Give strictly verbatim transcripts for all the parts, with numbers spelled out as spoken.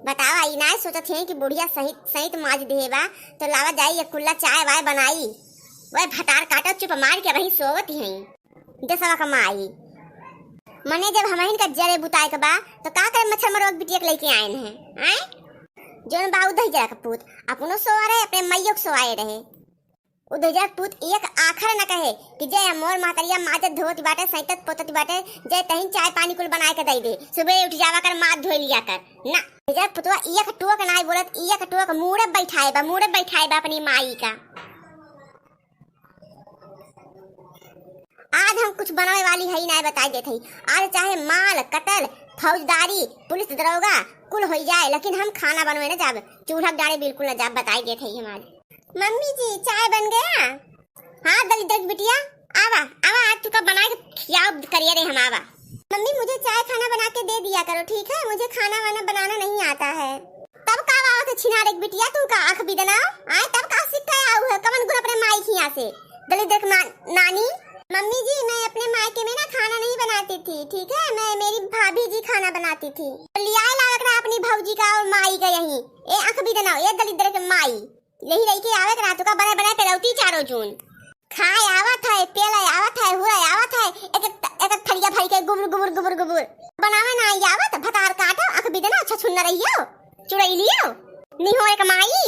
बतावा, ई नाय सोचत हैं कि बुढ़िया सहित सहित माज देहे बा, तो लावा जाई एक कुल्ला चाय वाय बनाई। वह भतार काटो चुप मार के वहीं सोवत ही हैं। देसवा का माई। मने जब हमहिन का जरे बुताए के बा, तो का करे मच्छर मरोग बिटिया के लेके आए हैं, आए? जोन बा उधर जरा का पूत, अपनो सोआ रहे, अपने मैयो के सोआए रहे। उधर जरा पूत एक आखर न कहे कि जय मोर महतरिया माजत धोत बाटे, सैतत पोतत बाटे, जय तहिन चाय पानी कुल बनाए के दई दे, सुबह उठ जावा कर, माथ धोई लिया कर। ना, जरा पुतवा एक टोक नाय बोलत, एक टोक मूड़े बैठाए बा, मूड़े बैठाए बा अपनी माई का। आज हम कुछ बनावे वाली हई ना, बताई देत हई। आज चाहे माल, कतल, फौजदारी, पुलिस दरोगा कुल होई जाए, लेकिन हम खाना बनवे न जाब, चूल्हा के डाड़े बिल्कुल न जाब, बताई देत हई हम आज। मम्मी जी, चाय बन गया? हाँ दलिद्र की बिटिया, आवा आवा, आज तुका बना के खियाओ करिया रे हम, आवा। मम्मी, मुझे चाय खाना बना के दे दिया करो, ठीक है? मुझे खाना वाना बनाना नहीं आता है। तब का बात है छिनारे की बिटिया, तू का आँख बिदना? आए, तब का सीख के आऊ है, कवन गुण अपने माई खिया से? दलिद्र के मा-, नानी। मम्मी जी, मैं अपने मायके में ना खाना नहीं बनाती थी, ठीक है? मैं, मेरी भाभी जी खाना बनाती थी। तो लियाए लावे करा अपनी भौजी का और माई का यहीं। ए आँख बिदना, ए दलिद्र के माई, यही रही के आवे करा, तुका बने बने पेलौती चारों जून। खाए आवत है, पेले आवत है, हुरे आवत है, एक एक, एक एक थरिया भर के गुबुर गुबुर गुबुर गुबुर। बनावे ना आई आवत, भतार काटो, आँख बिदना, अच्छा छुन्ना रहियो, चुड़ैलियो, निहोर एक माई।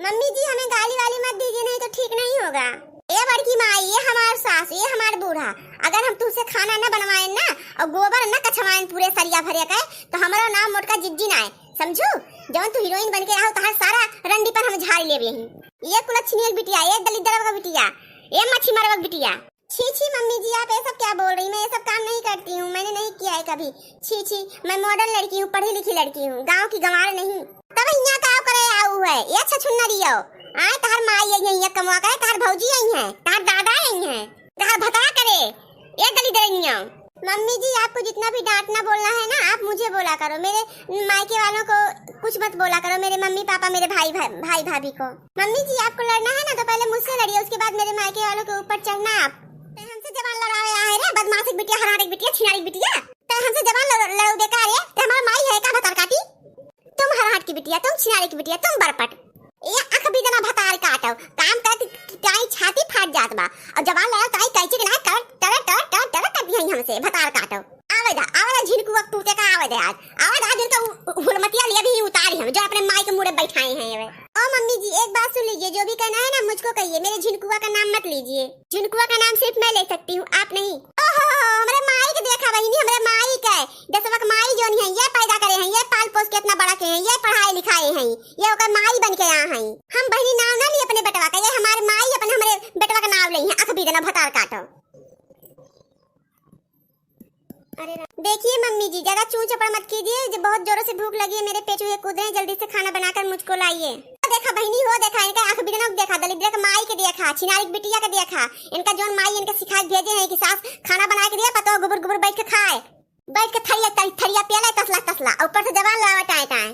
मम्मी जी, हमें गाली वाली मत दीजिए, नहीं तो ठीक नहीं होगा। ए बड़की माई, ये हमार सास, ये हमार बूढ़ा, अगर हम तुमसे खाना न बनवाएन ना और गोबर न कछवाएन पूरे सरिया भरे के, तो हमरो नाम मोटका जिज्जी ना है, समझू? जवन तू हीरोइन बन के रहो, तहार सारा रंडी पर हम झाड़ लेब यहीं। ये कुलच्छनी एक बिटिया, ये दलिद्र का बिटिया, ये मच्छी मरवा की बिटिया। छी छी मम्मी जी, आप ये सब क्या बोल रही? मैं ये सब काम नहीं करती हूँ, मैंने नहीं किया है कभी। छी छी, मैं मॉडर्न लड़की हूँ, पढ़ी लिखी लड़की हूँ, गाँव की गंवार नहीं। तब यहाँ का करे आऊ है, ये छछुन्ना दियो। आए, तहार माई आई है, यहाँ कमवा करे, तहार भौजी आई है, तहार दादा आई है, तहार भतरा करे, ये दलिद्रनिया। मम्मी जी, आपको जितना भी डांटना बोलना है ना, आप मुझे बोला करो, मेरे मायके वालों को कुछ मत बोला करो, मेरे मम्मी पापा, मेरे भाई भा-, भाई भाभी को। मम्मी जी, आपको लड़ना है ना, तो पहले मुझसे लड़िए, उसके बाद मेरे मायके वालों के ऊपर चढ़ना आप। ते हमसे जबान लड़ावे आए रे, बदमाश एक बिटिया, हराम एक बिटिया, छिनारी बिटिया। ते हमसे जबान लड़-, लड़ो बेकार है, ते हमारा माई है का भतार काटी? तुम हराम की बिटिया, तुम छिनारी की बिटिया, तुम बरपट। ये आँख बिदना भतार काटो, काम करत ताई छाती फाट जात बा, और जबान लड़ाओ ताई कैंची के ना कर, टर, टर, टर, टर कर दिया हमसे, भतार काटो। आवे दा, आवे दा झिनकुआ पूते का आवे दा आज। आवे दा आज इनका उ-, उ-, हुलमतिया लिए भी उतारी हम, जो अपने माई के मुड़े बैठाए हैं ये। ओ मम्मी जी, एक बात सुन लीजिए, जो भी कहना है ना मुझको कहिए, मेरे झिनकुआ का नाम मत लीजिए। झिनकुआ का नाम सिर्फ मैं ले सकती हूँ, आप नहीं। ओहो, हमरे माई के देखा बहिनी, हमरे माई के। दसवा के माई जोन है, ये पैदा करे हैं, ये पाल पोस के इतना बड़ा के हैं, ये पढ़ाए लिखाए हैं, ये ओकर माई बन के यहाँ हैं। हम बहिनी नाम ना ली अपने बेटवा का, ये हमारे माई अपने हमरे बेटवा का नाम ले हैं, आँख बिदना भतार काटो। अरे रा-, देखिए मम्मी जी, ज्यादा चूं चपड़ मत कीजिए, जब बहुत जोरों से भूख लगी है, मेरे पेट चूहे कूद रहे हैं, जल्दी से खाना बनाकर मुझको लाइए। देखा बहिनी हो, देखा इनका आँख बिदना, देखा दलिद्र के माई के देखा, छिनारी के बिटिया के देखा, इनका जोन माई इनके सिखा के भेजे हैं कि सास खाना बना के दिया, पतो गुबुर गुबुर बैठ के खाए, बैठ के थरिया, थरिया पियला तसला तसला, ऊपर से जबान लड़ावा टाए टाए।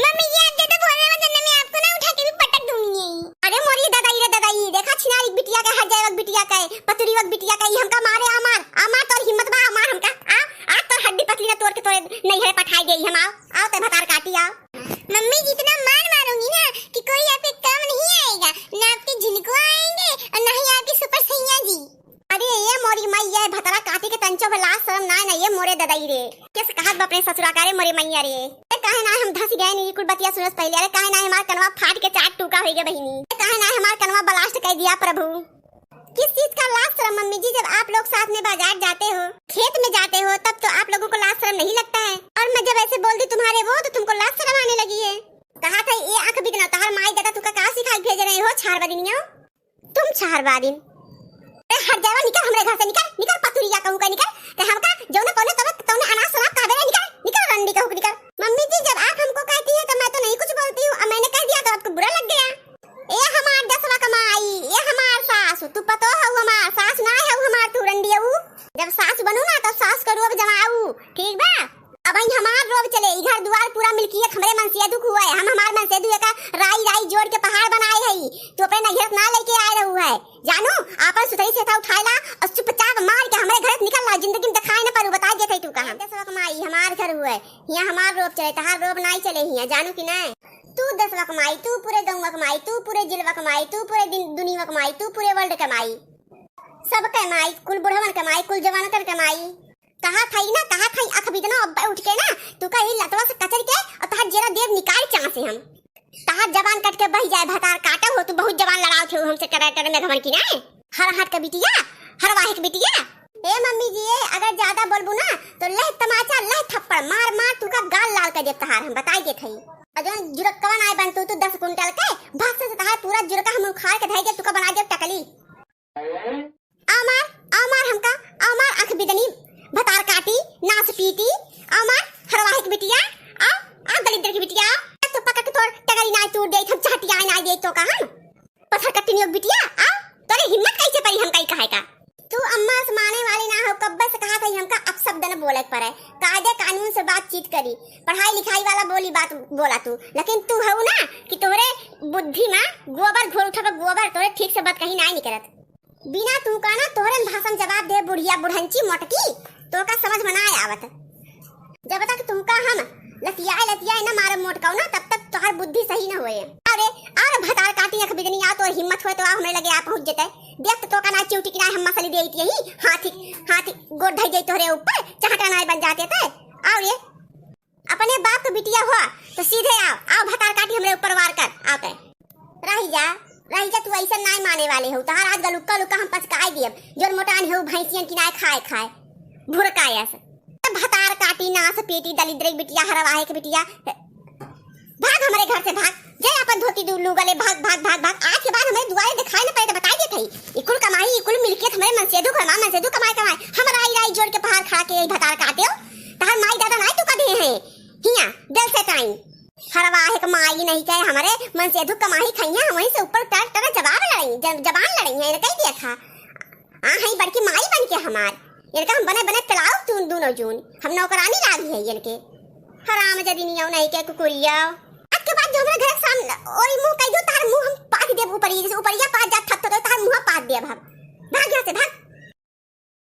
मम्मी जी, आप ज्यादा बोल रहे हो, वरना मैं आपको ना उठा के भी पटक दूंगी। अरे मोरी दादाई रे दादाई, देखा छिनारी बिटिया के, हर जाए बिटिया के, पतुरी बिटिया के, ई हमका मारे, आ मार, आ मार, तोर हिम्मत बा, आ मार हमका, आ, आ तोर हड्डी पसली ना तोड़ के तोरे नैहरे पठाई देई हम, आओ, आओ ते भतार काटी, आओ। मम्मी जी, इतना मार मारूंगी ना कि कोई आपके काम नहीं आएगा, ना आपके झिनको आएंगे और ना ही आपके सुपर सैया जी। अरे ये मोरी मैया, भतरा काटी के तंचो भे लाज शरम नाय ना, ये मोरे ददाई रे। किस कहत बा अपने ससुरा का रे मोरे मैया रे। ए काहे ना हम धस गए नी, कुल बतिया सुनस पहले। अरे काहे ना हमार कनवा फाट के चार टुका हो गया बहिनी। ए काहे ना हमार कनवा ब्लास्ट कर दिया प्रभु। किस चीज का लाज शरम मम्मी जी, जब आप लोग साथ में बाजार जाते हो, खेत में जाते हो, तब तो आप लोगों को लाज शरम नहीं लगता है। और मैं जब ऐसे बोल दी तुम्हारे वो, तो तुमको लाज शरम आने लगी है। कहा था ये आँख बिदना, तहार माई दादा तुका का सिखा के भेज रहे हो, छार बदिनिया? तुम छहरवादिन। ए, हट जावा, निकल हमरे घर से, निकल, निकल, पतुरिया कहूँ का, निकल। ते हमका जौने पौने तब तौने अनाज शराब कहबे रे, निकल, निकल, रंडी कहूँ का, निकल। मम्मी जी, जब आप हमको कहती हैं, तो मैं तो नहीं कुछ बोलती हूँ। अब मैंने कह दिया, तो आपको बुरा लग गया। ए हमार दसवा कमाई, ए हमार सास, तू पतो हऊ हमार, सास ना हऊ हमार, तू रंडी हऊ। जब सास बनू ना, तो सास का रोब जमाऊ, ठीक बा? अब ही हमार रोब चले, ई घर दुआर पूरा मिल्कियत हमरे मनसेधु क हुआ है। हम हमार मनसेधु एका राई राई जोड़ के पहाड़ बनाए हई। तू अपने नैहर ना लेके आए रहू है। जानू, आपन सुतई से था उठाए ला और चुपचाप मार के हमरे घर से निकल ला, जिंदगी में दिखाए न पड़ू, बताए देत हई तू कहाँ। दसवा कमाई हमार घर हुआ है, यहाँ हमार रोब चले, तहार चले हिया, जानू कि नाय? तू देसवा क माई, तू पूरे गउँवा क माई, तू पूरे जिलवा क माई, तू पूरे दिन, दुनिया क माई, तू पूरे world क माई। सबके माई, कुल बुढ़वन के माई, कुल जवानकन के माई। कहा थई ना, कहा थई अखबिदनो, अब उठ के ना, तू का ई लतवा से कचर के और तहार जेरा देव निकाल चाँसे हम। तहार जबान कट के बहि जाए, भतार काटे हो, तू बहुत जबान लड़ावत हो हमसे, टरा टरा में घमंड की ना। हर हाथ के बिटिया, हर वाहे के बिटिया। ए मम्मी जी, ए, अगर ज्यादा बोलबू ना, तो लह तमाचा, लह थप्पड़ मार मार तू का गाल लाल कर देब तहार, हम बताई देत हई। और जौन जुरकवा नाय बनतू तू दस कुंटल के, भस्म से तहार पूरा जुरका हम उखाड़ के धई देब, तू का बनाई देब टकली। आव मार, आव मार हमका, आव मार आँख बिदनी, भतार काटी, नास पीटी, आव मार हरवाही के बिटिया, आव, आव दलिद्र की बिटिया, आव। तो पकड़ के तोर टगरी नाय तूर देइत हम, चहटिया नाय देइत तो का हम। पत्थर कट्टनियों की बिटिया, आव, तोरे हिम्मत कैसे परी हमका ई कहे का? तू अम्मा से माने वाली ना हो, कब्बे से कहा थई हमका अपशब्द न बोले के परे, कायदे कानून से बातचीत करी, पढ़ाई लिखाई वाला बोली बात बोला तू, लेकिन तू हऊ ना कि तोहरे बुद्धि मा गोबर घोल उठा, गोबर, तोहरे ठीक से बात कहीं नाय निकरत। बिना तू का ना तोहरन भाषा में जवाब दे बुढ़िया बुढ़ंची मोटकी, तोका समझ में ना आवत। जब तक तुमका हम लतियाए लतियाए न मारे मोटकाऊ ना, तब तक तोहर बुद्धि सही न होए। अरे, अरे भतार काटी अँख बिदनी, आ तोर हिम्मत होए तो आ हमरे लगे आ पहुँच जेते। देख तो तोका ना चिउटी की ना हम मसली देइत यही, हाथी, हाथी गोड़ धई जाई तोहरे ऊपर, चहटा ना बन जाते ते। आओ रे, अपने बाप के बिटिया हो तो सीधे आओ, आओ भतार काटी हमरे ऊपर वार कर, आओ ते। रही जा, रही जा, तू ऐसा नाय माने वाले हो, तहार आज गलुक्का लुक्का हम पचकाए दियब, जोन मोटान हो भैंसियन की नाय खाए खाए, भुरकायस। भतार काटी नास पेटी दलिद्र बिटिया हरवाहे के बिटिया, भाग हमरे घर से भाग, जे अपन धोती दू लूगा ले भाग, भाग, भाग, भाग, आज के बाद हमरे दुआरे दिखाई न पड़े तो बताई देत हई। ई कुल कमाई, ई कुल मिलकियत हमरे मनसेधु कमाए, मनसेधु कमाए, कमाए, हम राई राई जोड़ के पहाड़ खड़ा के यही भतार काटे हो, तहार माई दादा नाय तू का दे हैं, हिया, दिल से ताई। हरवाहे के माई नहीं कहे, हमरे मनसेधु कमाई खइया, वहीं से ऊपर टर टर जवाब लड़ई, ज-, जबान लड़ई है, इनका ही देखा। आ, हई बड़की माई बन के हमार, इनका हम बने बने पिलाओ तू दोनों जून, हम नौकरानी लागी है इनके। हराम जदिनियो नहीं के कुकुरिया। आज के बाद जो हमरे घर के सामने ओरी मुँह कह दो, तार मुँह हम पाथ देब ऊपरिया, जैसे ऊपरिया पाथ जात थप तो तार मुँह पाथ देब हम।